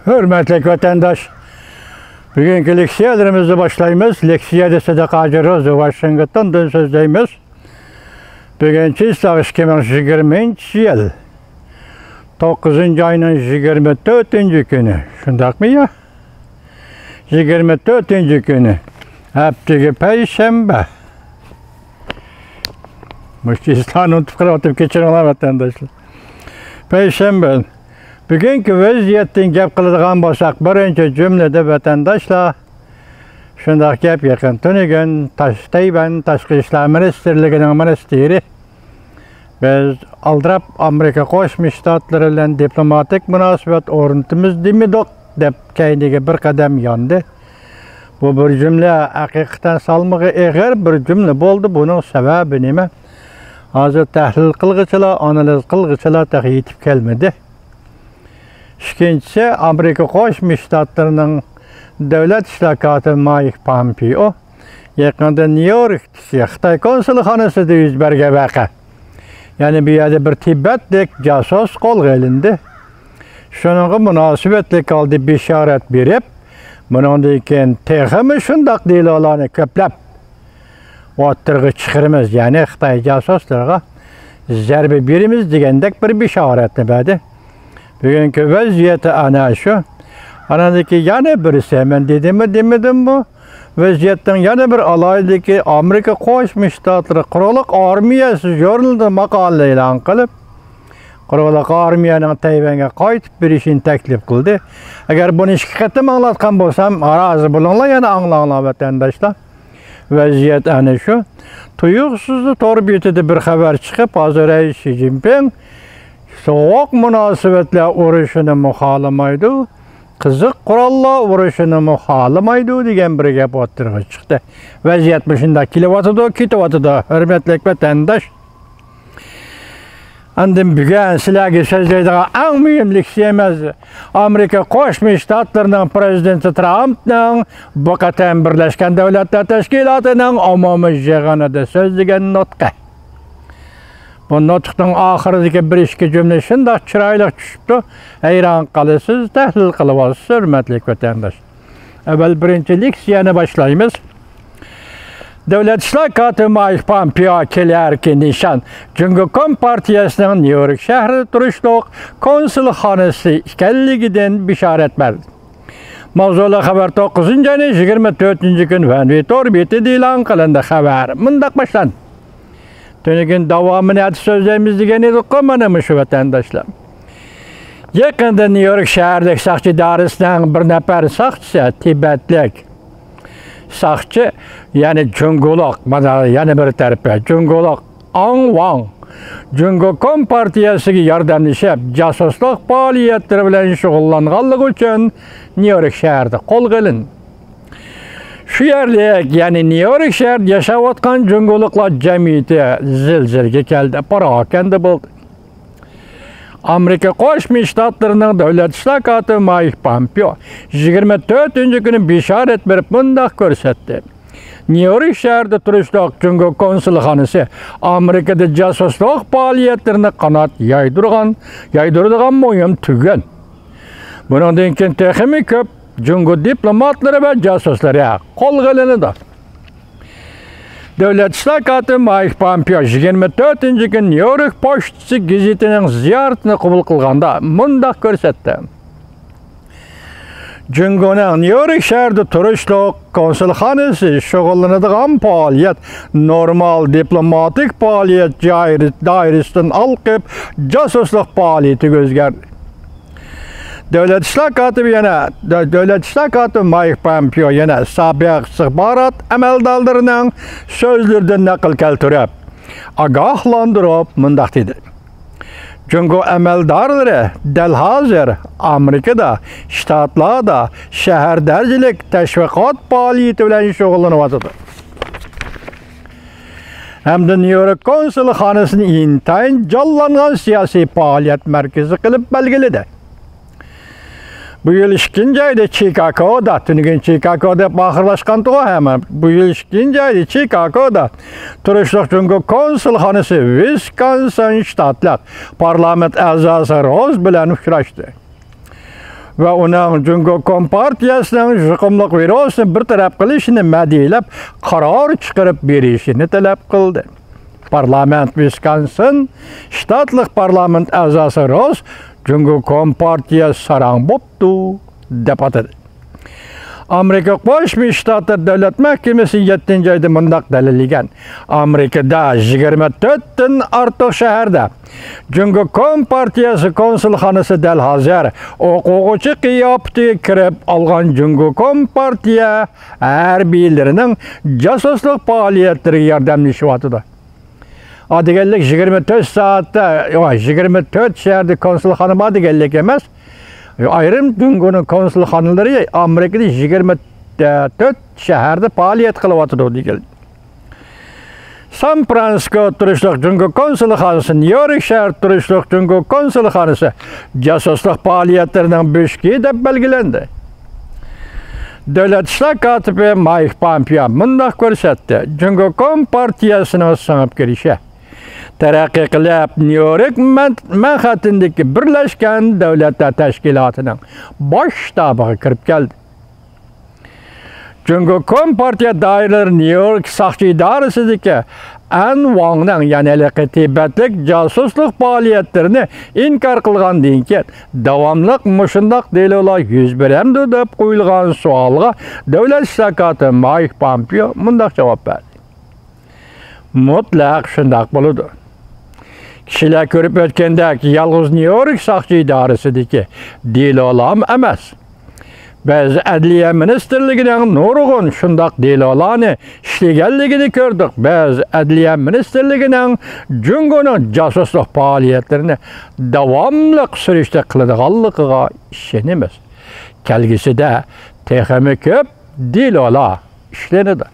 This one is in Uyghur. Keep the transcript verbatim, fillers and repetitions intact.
ھۆرمەتلىك ۋەتەنداش، بۈگۈنكى لېكسىيەلىرىمىزنى باشلايمىز. لېكسىيەدە سىدىق ھاجى روزى، ۋاشىنگتوندىن سۆزلەيمىز. بۈگۈن چىسلاغ ئىككى مىڭ يىگىرمىنچى يىل، توققۇزىنچى ئاينىڭ يىگىرمە تۆتىنچى كۈنى. شۇنداقمۇ يا؟ يىگىرمە تۆتىنچى كۈنى. ھەپتىگە پەيشەنبە. مۇشۇ چىسلانى ئۇنتۇپ قېلىۋاتىپ كەچۈرۈڭلار، ۋەتەنداشلار. پەيشەنبە. بۈگۈنكى ۋەزىيەتتىن گەپ قىلىدىغان بولساق، بىرىنچى جۈملىدە، ۋەتەنداشلار، شۇنداق گەپ، يېقىن تۈنۈگۈن تاش-، تەيۋەن تاشقى ئىشلار مىنىستىرلىكىنىڭ مىنىستىرى، «بىز ئالدىراپ ئامېرىكا قوشما شتاتلىرى بىلەن دىپلوماتىك مۇناسىۋەت ئورنىتىمىز دېمىدۇق» دەپ، كەينىگە بىر قەدەم ياندى. بۇ بىر جۈملە ھەقىقەتەن سالمىقى ئېغىر بىر جۈملە بولدى. بۇنىڭ سەۋەبى نېمە؟ ھازىر تەھلىل قىلغۇچىلار، ئانالىز قىلغۇچىلار تېخى يېتىپ كەلمىدى. ئىككىنچىسى، ئامېرىكا قوشما شتاتلىرىنىڭ دۆلەت ئىشلار كاتىپى مايك پامپېئو يېقىندا نيۇ يوركتىكى خىتاي كونسۇلخانىسىدا يۈز بەرگەن ۋەقە. يەنى بۇ يەردە بىر تىبەتلىك جاسۇس قولغا ئېلىندى. شۇنىڭغا مۇناسىۋەتلىك ھالدا بېشارەت بېرىپ، بۇنىڭدىن كېيىن تېخىمۇ شۇنداق دېلولارنى كۆپلەپ ئوتتۇرىغا چىقىرىمىز، يەنى خىتاي جاسۇسلىرىغا زەربە بېرىمىز دېگەندەك بىر بېشارەتنى بەردى. بۈگۈنكى ۋەزىيەت ئەنە شۇ. ئانىڭدىكى يەنە بىرسى، مەن دېدىممۇ، دېمىدىممۇ، ۋەزىيەتنىڭ يەنە بىر ئالاھىدىلىكى، ئامېرىكا قوشما شتاتلىرى قۇرۇقلۇق ئارمىيەسى ژۇرنىلىدا ماقالە ئېلان قىلىپ، قۇرۇقلۇق ئارمىيەنىڭ تەيۋەنگە قايتىپ بېرىشىنى تەكلىپ قىلدى. ئەگەر بۇنى ئىككى قېتىم ئاڭلاتقان بولسام، رازى بولۇڭلار، يەنە ئاڭلاڭلار، ۋەتەنداشلار. ۋەزىيەت ئەنە شۇ. تۇيۇقسىزلا تور بېتىدە بىر خەۋەر چىقىپ، ھازىر رەئىس شى جىنپىڭ سوغۇق مۇناسىۋەتلەر ئۇرۇشىنىمۇ خالىمايدۇ، قىزىق قوراللار ئۇرۇشىنىمۇ خالىمايدۇ دېگەن بىر گەپ ئوتتۇرىغا چىقتى. ۋەزىيەت مۇشۇنداق كېلىۋاتىدۇ، كېتىۋاتىدۇ، ھۆرمەتلىك ۋەتەنداش. ئاندىن بۈگۈن سىلەرگە سۆزلەيدىغان ئەڭ مۇھىم لېكسىيەمىز ئامېرىكا قوشما شتاتلىرىنىڭ پىرېزىدېنتى ترامپنىڭ بۇ قېتىم بىرلەشكەن دۆلەتلەر تەشكىلاتىنىڭ ئومۇمىي يىغىنىدا سۆزلىگەن نۇتقى. بۇ نۇتۇقنىڭ ئاخىرىدىكى بىر ئىككى جۈملە شۇنداق چىرايلىق چۈشۈپتۇ، ھەيران قالىسىز، تەھلىل قىلىۋالىسىز، ھۆرمەتلىك ۋەتەنداش. ئەۋۋەل بىرىنچى لېكسىيەنى باشلايمىز. دۆلەت ئىشلار كاتىپى مايك پامپېئو كېلەركى نىشان جۇڭگو كومپارتىيەسىنىڭ نيۇ يورك شەھىرىدە تۇرۇشلۇق كونسۇلخانىسى ئىكەنلىكىدىن بېشارەت بەردى. ماۋزۇلۇق خەۋەر توققۇزىنچى ئاينىڭ يىگىرمە تۆتىنچى كۈنى ۋەنۋى تور بېتىدە ئېلان قىلىندى. خەۋەر مۇنداق باشلاندى. تۈنۈگۈن داۋامىنى ئەتە سۆزلەيمىز دېگەن ئىدۇققۇ، مانا مۇشۇ ۋەتەنداشلار. يېقىندا نيۇ يورك شەھەرلىك ساقچى ئىدارىسىنىڭ بىر نەپەر ساقچىسى، تىبەتلىك ساقچى، يەنى جۇڭگولۇق، مانا يەنە بىر تەرىپى، جۇڭگولۇق ئاڭ ۋاڭ جۇڭگو كومپارتىيەسىگە ياردەملىشىپ، جاسۇسلۇق پائالىيەتلىرى بىلەن شۇغۇللانغانلىقى ئۈچۈن نيۇ يورك شەھىرىدە قولغا ئېلىندى. شۇ يەرلىك، يەنى نيۇ يورك شەھىرىدە ياشاۋاتقان جۇڭگولۇقلار جەمئىيىتى زىلزىلىگە كەلدى، پاراكەندە بولدى. ئامېرىكا قوشما شتاتلىرىنىڭ دۆلەت ئىشلار كاتىپى مايك پامپېئو يىگىرمە تۆتىنچى كۈنى بېشارەت بېرىپ مۇنداق كۆرسەتتى. نيۇ يورك شەھىرىدە تۇرۇشلۇق جۇڭگو كونسۇلخانىسى ئامېرىكىدا جاسۇسلۇق پائالىيەتلىرىنى قانات يايدۇرغان، يايدۇرىدىغان مۇھىم تۈگۈن. بۇنىڭدىن كېيىن تېخىمۇ كۆپ جۇڭگو دىپلوماتلىرى ۋە جاسۇسلىرى قولغا ئېلىنىدۇ. دۆلەت ئىشلار كاتىپى مايك پامپېئو يىگىرمە تۆتىنچى كۈنى نيۇ يورك پوچتىسى گېزىتىنىڭ زىيارىتىنى قوبۇل قىلغاندا مۇنداق كۆرسەتتى. جۇڭگونىڭ نيۇ يورك شەھىرىدە تۇرۇشلۇق كونسۇلخانىسى شۇغۇللىنىدىغان پائالىيەت نورمال دىپلوماتىك پائالىيەت جايى-، دائىرىسىدىن ھالقىپ، جاسۇسلۇق پائالىيىتىگە ئۆزگەردى. دۆلەت ئىشلار كاتىپى يەنە، دۆ-، دۆلەت ئىشلار كاتىپى مايك پامپېئو يەنە سابىق ئىستىخبارات ئەمەلدارلىرىنىڭ سۆزلىرىدىن نەقىل كەلتۈرۈپ، ئاگاھلاندۇرۇپ مۇنداق دېدى. جۇڭگو ئەمەلدارلىرى دەل ھازىر ئامېرىكىدا، شتاتلاردا شەھەر دەرىجىلىك تەشۋىقات پائالىيىتى بىلەن شۇغۇللىنىۋاتىدۇ. ھەمدە نيۇ يورك كونسۇلخانىسىنى ئىنتايىن جانلانغان سىياسىي پائالىيەت مەركىزى قىلىپ بەلگىلىدى. بۇ يىل ئىككىنچى ئايدا چىكاگودا، تۈنۈگۈن چىكاگو دەپ ئاخىرلاشقانتىغۇ ھەممە. بۇ يىل ئىككىنچى ئايدا چىكاگودا تۇرۇشلۇق جۇڭگو كونسۇلخانىسى ۋىسكونسىن شتاتلىق پارلامېنت ئەزاسى روز بىلەن ئۇچراشتى. ۋە ئۇنىڭ جۇڭگو كومپارتىيەسىنىڭ يۇقۇملۇق ۋىرۇسنى بىر تەرەپ قىلىشىنى مەدھىيەلەپ، قارار چىقىرىپ بېرىشىنى تەلەپ قىلدى. پارلامېنت ۋىسكونسىن شتاتلىق پارلامېنت ئەزاسى روس جۇڭگو كومپارتىيە ساراڭ بوپتۇ، دەپ ئاتىدى. ئامېرىكا قوشما شتاتلىرى دۆلەت مەھكىمىسى يەتتىنچى ئايدا مۇنداق دەلىللىگەن: ئامېرىكىدا يىگىرمە تۆتتىن ئارتۇق شەھەردە جۇڭگو كومپارتىيەسى كونسۇلخانىسى دەل ھازىر ئوقۇغۇچى قىياپىتىگە كىرىپ ئالغان جۇڭگو كومپارتىيە ھەربىيلىرىنىڭ جاسۇسلۇق پائالىيەتلىرىگە ياردەملىشىۋاتىدۇ. ئا دېگەنلىك يىگىرمە تۆت سائەتتە، يوق، يىگىرمە تۆت شەھەردە كونسۇلخانا بار دېگەنلىك ئەمەس. ئايرىم جۇڭگونىڭ كونسۇلخانىلىرى ئامېرىكىدا يىگىرمە تۆت شەھەردە پائالىيەت قىلىۋاتىدۇ دېگەن. سان فرانسىسكو تۇرۇشلۇق جۇڭگو كونسۇلخانىسى، نيۇ يورك شەھەر تۇرۇشلۇق جۇڭگو كونسۇلخانىسى جاسۇسلۇق پائالىيەتلىرىنىڭ بۆشۈكى دەپ بەلگىلەندى. دۆلەت ئىشلار كاتىپى مايك پامپېئو مۇنداق كۆرسەتتى: جۇڭگو كومپارتىيەسىنىڭ سىڭىپ كىرىشى، تەرەققىي قىلىپ، نيۇ يورك مەن-، مەنھەتتىندىكى بىرلەشكەن دۆلەتلەر تەشكىلاتىنىڭ باش شتابىغا كىرىپ كەلدى. جۇڭگو كومپارتىيە دائىرىلىرى نيۇ يورك ساقچى ئىدارىسىدىكى ئەن ۋاڭنىڭ، يەنى ھېلىقى تىبەتلىك جاسۇسلۇق پائالىيەتلىرىنى ئىنكار قىلغاندىن كېيىن، داۋاملىق مۇشۇنداق دېلولار يۈز بېرەمدۇ دەپ قويۇلغان سوئالغا دۆلەت ئىشلار كاتىپى مايك پامپېئو مۇنداق جاۋاب بەردى: مۇتلەق شۇنداق بولىدۇ. كىشىلەر كۆرۈپ ئۆتكەندەك، يالغۇز نيۇ يورك ساقچى ئىدارىسىدىكى دېلولارمۇ ئەمەس. بىز ئەدلىيە مىنىستىرلىكىنىڭ نۇرغۇن شۇنداق دېلولارنى ئىشلىگەنلىكىنى كۆردۇق. بىز ئەدلىيە مىنىستىرلىكىنىڭ جۇڭگونىڭ جاسۇسلۇق پائالىيەتلىرىنى داۋاملىق سۈرۈشتە قىلىدىغانلىقىغا ئىشىنىمىز. كەلگۈسىدە تېخىمۇ كۆپ دېلولار ئىشلىنىدۇ.